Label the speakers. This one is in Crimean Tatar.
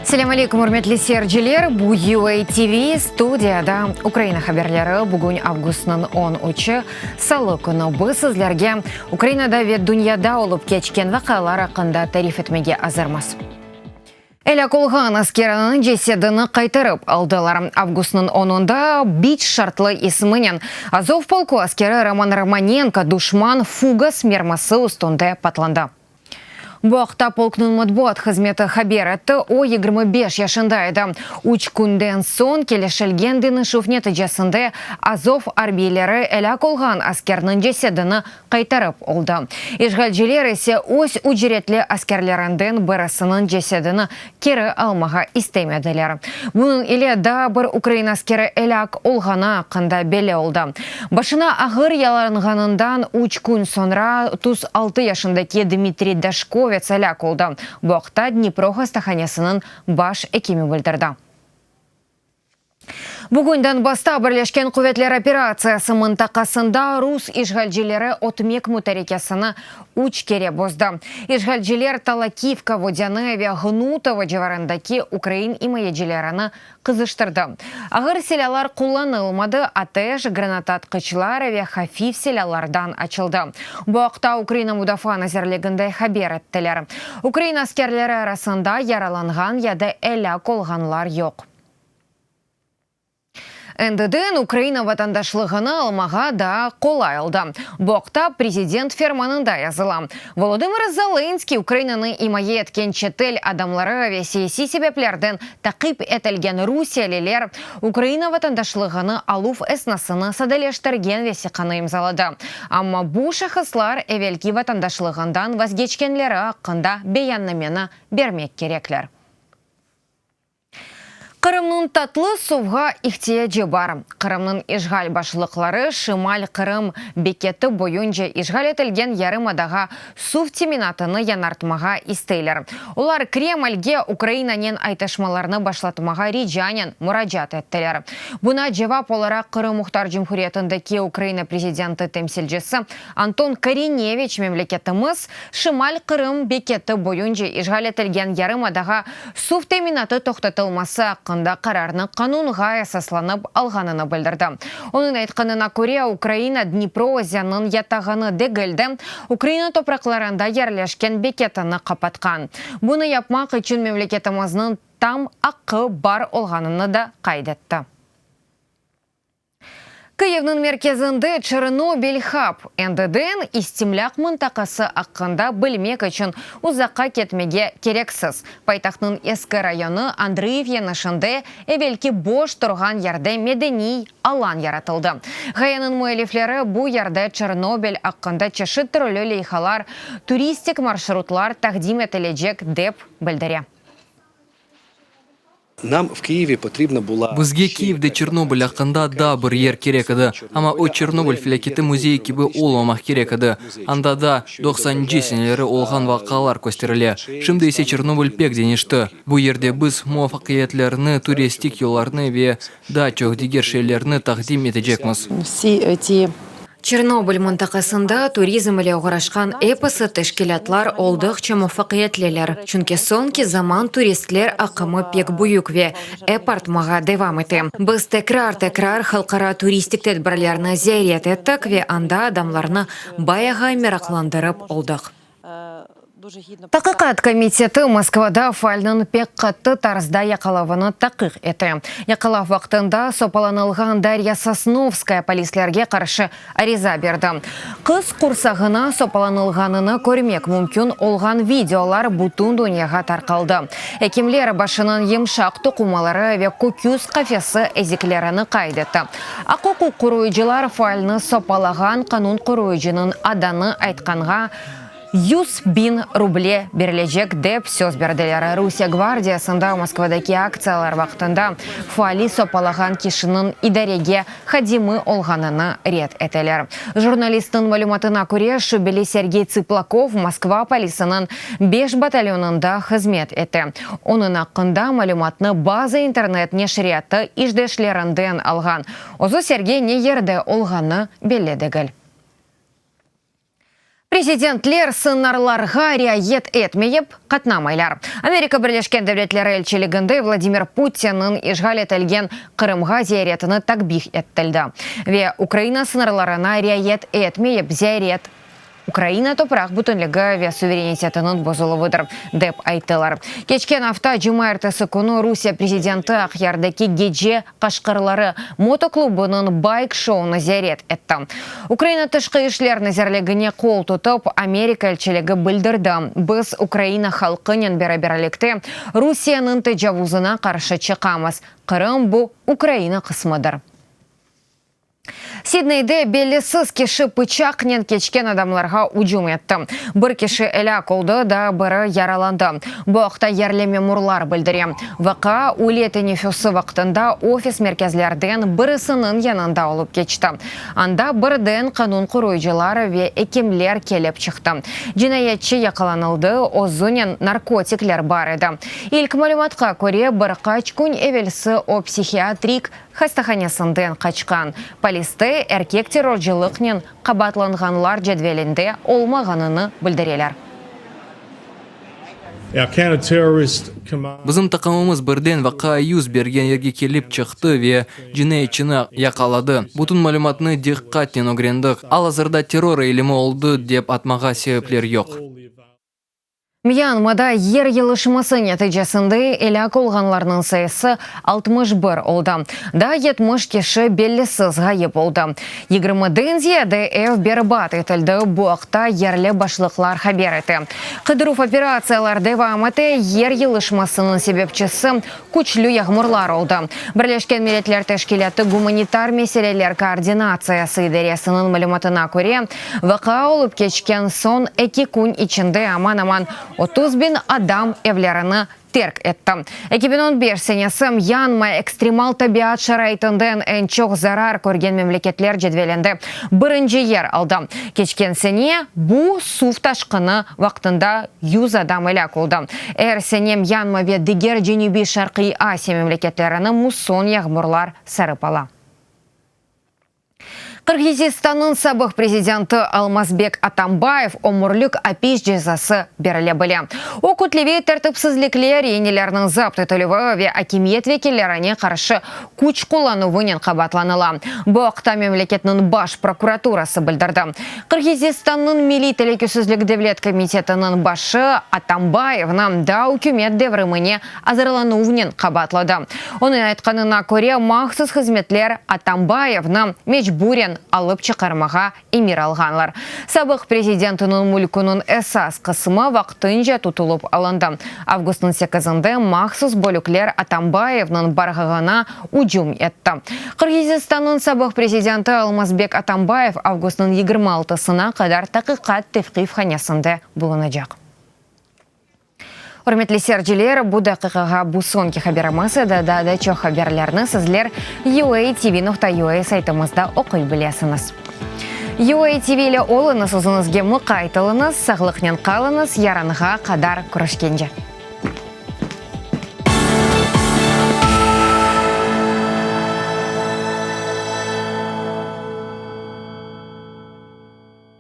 Speaker 1: Selâm aleykum, ürmetli seyirciler! Bu UA TV, studiyada Ukraina haberleri. Bugün avgustnıñ on üçi, salı künü. Biz sizlerge Ukrainada ve dünyada olıp keçken vaqialar aqqında tarif etmege azırmız. Elâk olğan askeriniñ cesedini qaytarıp aldılar. Avgustnıñ onunda Biç şartlı isminen Azov polku askeri Roman Romanenko duşman fugas mermisi üstünde patlandı. Bu aqta polknıñ matbuat hızmeti haber etti. O, 25 yaşında edi. Üç künden soñ kelişilgen deñişüv neticesinde Azov arbiyleri elâk olğan askerniñ cesedini qaytarıp oldı. İşğalciler ise öz ücretli askerlerinden birisiniñ cesedini keri almağa istemediler. Bunıñ ile daa bir ukrain askeri elâk olğanı aqqında belli oldı. Başına ağır yaralanğanından üç kün soñra 36 yaşındaki Dmitriy Daşkovets elâk oldı. Bu aqta Dnipro hastahanesiniñ baş ekimi bildirdi. Bugün Donbassta Birleşken Quvetler operatsiyası mıntaqasında rus işğalcileri ötmek mütarekesini üç kere bozdı. İşğalciler Talakivka, Vodânıye ve Ğnutovo civarındaki ukrain imayecilerini qızıştırdı. Ağır silâlar qullanılmadı, ateş granatatqıçlar ve hafif silâlardan açıldı. Bu aqta Ukraina Mudafaa nazirliginde haber ettiler. Ukrain askerleri arasında yaralanğan ya da elâk olğanlar yoq. Endiden Ukraina vatandaşlığını almağa daa qolay oldı. Bu aqta prezident fermanında yazıla. Volodımır Zelenskıy Ukrainanı imaye etken çetel adamları ve siyasiy sebeplerden taqip etilgen rusiyeliler Ukraina vatandaşlığını aluv esnasını sadeleştirgen vesiqanı imzaladı. Amma bu şahıslar evelki vatandaşlığından vazgeçkenleri aqqında beyannameni bermek kerekler. Qırımnıñ tatlı suvğa ihtiyacı bar. Qırımnıñ işğal başlıqları Şimal Qırım beketi boyunca işğal etilgen yarımadağa suv teminatını yañartmağa isteyler. Olar Kremlge Ukrainanen aytışmalarnı başlatmağa ricanen muracaat ettiler. Buña cevap olaraq Qırım Muhtar Cumhuriyetindeki Ukraina prezidenti temsilcisi Anton Korineviç memleketimiz Şimal Qırım beketi boyunca işğal etilgen yarımadağa suv teminatı toqtatılması aqqında qararnı qanunğa esaslanıp alğanını bildirdi. Onıñ aytqanına köre, Ukraina Dnipro özeniniñ yatağını degil de, Ukraina topraqlarında yerleşken beketini qapatqan. Bunı yapmaq içün memleketimizniñ tam aqqı bar olğanını da qayd etti. Kıyivniñ merkezinde Çernobıl Hub, endiden istimlâq mıntaqası aqqında bilmek içün uzaqqa ketmege kereksiz. Paytahtnıñ eski rayonı Andriyev yanaşında evelki boş turğan yerde medeniy alan yaratıldı. Ğayeniñ müellifleri bu yerde Çernobıl aqqında çeşit türlü leyhalar, turistik marşrutlar taqdim etilecek, dep bildire.
Speaker 2: Nam v Kıyivі potribna bula
Speaker 3: Bizge Kiyevde Çernobıl aqqında daa bir yer kerek edi. Amma o Çernobıl felâketi müzeyi kibi olmamaq kerek edi. Anda da doqsanıncı seneleri olğan vaqialar kösterile. Şimdi ise Çernobıl pek deñişti. Bu yerde biz muvafaqiyetlerni, turistik yollarnı ve daa çoq diger şeylerni taqdim etecekmiz.
Speaker 1: Çernobıl mıntaqasında turizm ile oğraşqan episi teşkilâtlar oldıqça muvafaqiyetliler, çünki soñki zaman turistler aqımı pek büyük ve ep artmağa devam ete. Biz tekrar-tekrar halqara turistik tedbirlerni ziyaret ettik ve anda adamlarnı bayağı meraqlandırıp oldıq. Taqiqat komiteti Moskvada faalniñ pek qattı tarzda yaqalavını taqiq ete. Yaqalav vaqtında sopalanılğan Darya Sosnovskaya polislerge qarşı ariza berdi. Qız qursağına sopalanılğanını körmek mümkün olğan videolar bütün dünyağa tarqaldı. Ekimler başınıñ yımşaq toqumaları ve köküs qafesi eziklerini qayd etti. Aq-uquq qoruyıcılar faalni sopalağan qanun qoruyıcınıñ adanı aytqanğa 100.000 ruble berilecek, dep söz berdiler. Rusiye gvardiyasında Moskvadaki aktsiyalar vaqtında faali sopalağan kişiniñ idarege hadimi olğanını red eteler. Jurnalistniñ malümatına köre, şübeli Sergey Tsıplakov Moskva polisiniñ beş batalyonında hızmet ete. Onıñ aqqında malümatnı bazı internet neşriyatı işdeşlerinden alğan. Özü Sergey ne yerde olğanı belli degil. Prezidentler sıñırlarğa riayet etmeyip, qatnamaylar. Amerika Birleşken Devletleri elçiliginde Vladimir Putinniñ işğal etilgen Qırımğa ziyaretini takbih ettildi ve Ukraina sıñırlarına riayet etmeyip ziyaret Ukraina topraq bütünligi ve suverenitetiniñ bozuluvıdır, dep ayttılar. Keçken afta cumaertesi künü Rusiye prezidenti Aqyardaki Gece qaşqırları motoklubınıñ bayk-şounı ziyaret etti. Ukraina Tışqı işler nazirligine qol tutıp, Amerika elçiligi bildirdi, Biz Ukraina halqınen beraberlikte Rusiyeniñ tecavuzına qarşı çıqamız. Qırım bu Ukraina qısmıdır. Sidneyde bellisiz kişi pıçaqnen keçken adamlarğa ücüm etti. Bir kişi elâk oldı, daa biri yaralandı. Bu aqta yerli memurlar bildire. Vaqia üyle teneffüsi vaqtında ofis merkezlerden birisiniñ yanında olıp keçti. Anda birden qanun qoruyıcılar ve ekimler kelip çıqtı. Cinayetçi yaqalanıldı, özünen narkotikler bar edi. İlk malümatqa köre, bir qaç kün evelsi o psihiatrik hastahanesinden qaçqan. Poliste erkek terrorcılıqnen qabaatlanğanlar cedvelinde olmağanını bildireler.
Speaker 3: Bizim taqımımız birden vaqia yüz bergen yerge kelip çıqtı ve cinayetçini yaqaladı. Bütün malümatnı diqqatnen ögrendik. Al-azırda terror eylemi oldı dep atmağa sebepler yoq.
Speaker 1: Myanmada yer yılışması neticesinde elâk olğanlarnıñ sayısı 61 oldı. Daa 70 kişi bellisiz ğayıp oldı. Yigirmiden ziyade ev berbat etildi, bu aqta yerli başlıqlar haber ete. Qıdıruv operatsiyalar devam ete, yer yılışmasınıñ sebepçisi küçlü yağmurlar oldı. Birleşken Milletler Teşkilâtı Gumanitar meseleler koordinatsiyası idaresiniñ malümatına köre, vaqia olıp keçken soñ eki kün içinde aman-aman 30 biñ adam evlerini terk etti. 2015 senesi Myanma ekstremal tabiat şaraitinden eñ çoq zarar körgen memleketler cedvelinde birinci yer aldı. Keçken sene bu suv taşqını vaqtında 100 adam elâk oldı. Er sene Myanma ve diger Cenübiy-Şarqiy Asiya memleketlerini musson yağmurlar sarıp ala. Qırğızistannıñ sabıq prezidenti Almazbek Atambayev ömürlik apis cezası berile bile. O, kütleviy tertipsizlikler, reinelerniñ zapt etilüvi ve akimiyet vekillerine qarşı küç qullanuvınen qabaatlanıla. Bu aqta memleketniñ Baş prokuraturası bildirdi. Qırğızistannıñ Milliy telükesizlik devlet komitetiniñ başı Atambayevni daa ükümet devrimine azırlanuvnen qabaatladı. Onıñ aytqanına köre, mahsus hızmetler Atambayevni mecburen alıp çıqarmağa emir alğanlar. Sabıq prezidentiniñ mülküniñ esas qısmı vaqtınca tutulıp alındı. Avgustnıñ sekizinde mahsus bölükler Atambayevniñ barğığına ücüm etti. Qırğızistannıñ sabıq prezidenti Almazbek Atambayev avgustnıñ 26-sına qadar taqiqat tevqifhanesinde bulunacaq. Ürmetli seyirciler, bu daqiqağa bu soñki haberimiz edi. Daa da çoq haberlerni sizler uatv.ua saytımızda oquy bilesiñiz. UATV ile oluñız, özüñizge muqayt oluñız, sağlıqnen qalıñız, yarınğa qadar körüşkence.